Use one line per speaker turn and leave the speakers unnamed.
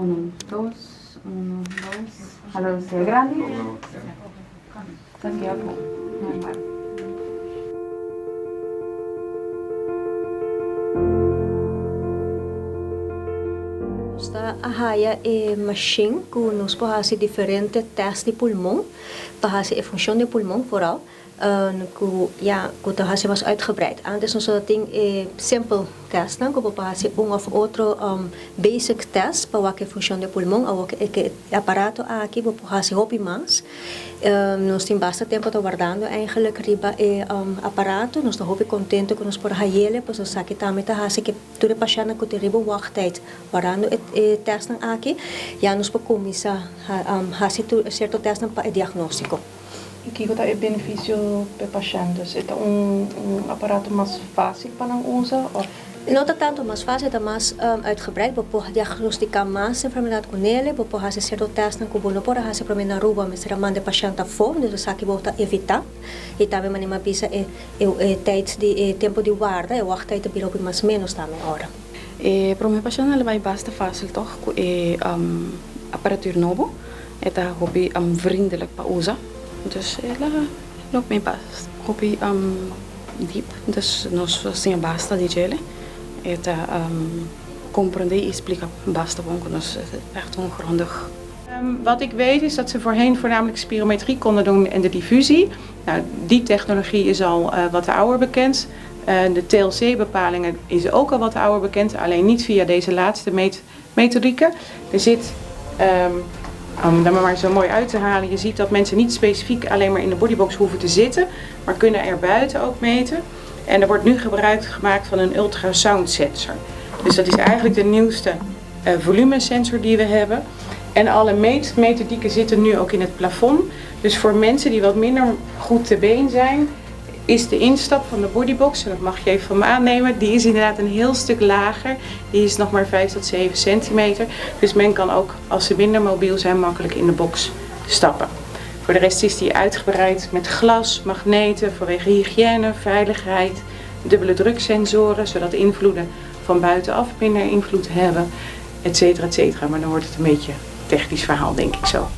Uno, dos, uno, dos. Hala sea grandi. Santiago. Normal.
Nos ta a haya e machine cu nos por haci diferente test di pulmon pa haci e funcion di pulmon vooral. Ku ya ku ta hasi mas uitgebreid. Antes nos a tin e simpel testnan ku bo por hasi un of otro basic test pa wak e funshon di e pulmon. Awor ku e aparato aki bo por hasi hopi mas. Nos tin basta tempo ta wardando eigenlijk riba e aparato. Nos ta hopi kontento ku nos por hayele pasobra esaki tambe ta hasi ku tur e pashèntnan ku tin riba un wachttijd wardando e testnan aki ya nos por kuminsá hasi tur sierto testnan pa e diagnóstiko.
I kiko ta e benefisio p'e pashènt? Dus e ta un aparato mas fásil pa nan usa òf?
No ta tantu mas fásil, e ta mas uitgebreid. Bo por diagnostiká mas enfermedat ku nele, bo por hasi sierto tèstnan ku bo no por a hasi promé na Aruba, mester a manda e pashènt afó, dus esaki bo ta evitá. I tambe manera mi a bisa e e tijd di e tempu di warda, e wachttijd ta bira hopi mas ménos tambe ora.
E promé pashèntnan lo bai basta fásil tòg ku e aparatuur nobo. E ta hopi vriendelijk pa usa, dus el a loop mi pas hopi diep, dus nos a siña basta di djele. E ta comprende y splica basta bon cu nos, echt un grondig.
Wat ik weet is dat ze voorheen voornamelijk spirometrie konden doen en de diffusie. Nou, die technologie is al wat ouder bekend. De TLC-bepalingen is ook al wat ouder bekend, alleen niet via deze laatste methodieken. Er zit, om dat maar zo mooi uit te halen, je ziet dat mensen niet specifiek alleen maar in de bodybox hoeven te zitten, maar kunnen er buiten ook meten. En er wordt nu gebruik gemaakt van een ultrasound sensor. Dus dat is eigenlijk de nieuwste volumesensor die we hebben. En alle meetmethodieken zitten nu ook in het plafond. Dus voor mensen die wat minder goed te been zijn, is de instap van de bodybox, en dat mag je even van me aannemen, die is inderdaad een heel stuk lager. Die is nog maar 5 tot 7 centimeter. Dus men kan ook, als ze minder mobiel zijn, makkelijk in de box stappen. Voor de rest is die uitgebreid met glas, magneten vanwege hygiëne, veiligheid, dubbele druksensoren, zodat invloeden van buitenaf minder invloed hebben, et cetera, et cetera. Maar dan wordt het een beetje een technisch verhaal, denk ik zo.